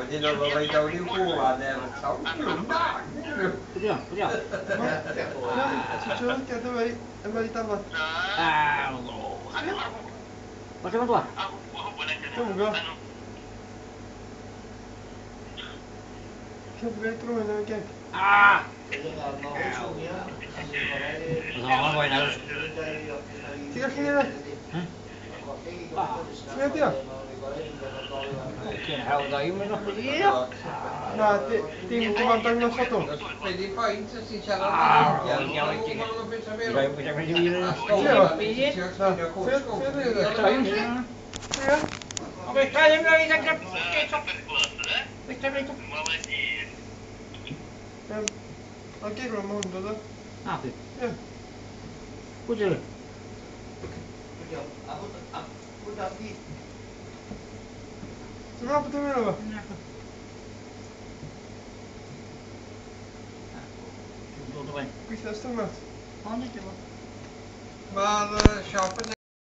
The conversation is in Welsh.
Wedyn oedd o'n rhaid dawn i'w gŵla neu'r sawl na. Pwy di o? Iawn, ti'n siŵr gad yma i dafod? Ah, Mae lle mae'n dwa? Dwi'm yn gwybod. Cyfri drwy'n yn y geg. Ah! Oedd o'n fwy nawr. Ti'n gallu neud e? Ti'n neud o? Cyn hawdd o i'm yn o'ch. Na, dim dim ond ar nos Sadwrn. Be di pwynt os ti'n siarad Ah, am iawn, iawn, India? iawn. Maen nhw'n bwyta Dwi'n mewn. rhaid mynd i wir yn Ie? A geirw am hwn, dod o? Na, di. Ie. Pwy di? Ti'n meddwl bod yn mynd o? Dwi'n dod o ben. Gweithio ystod. Ond ydw. Mae'r siop yn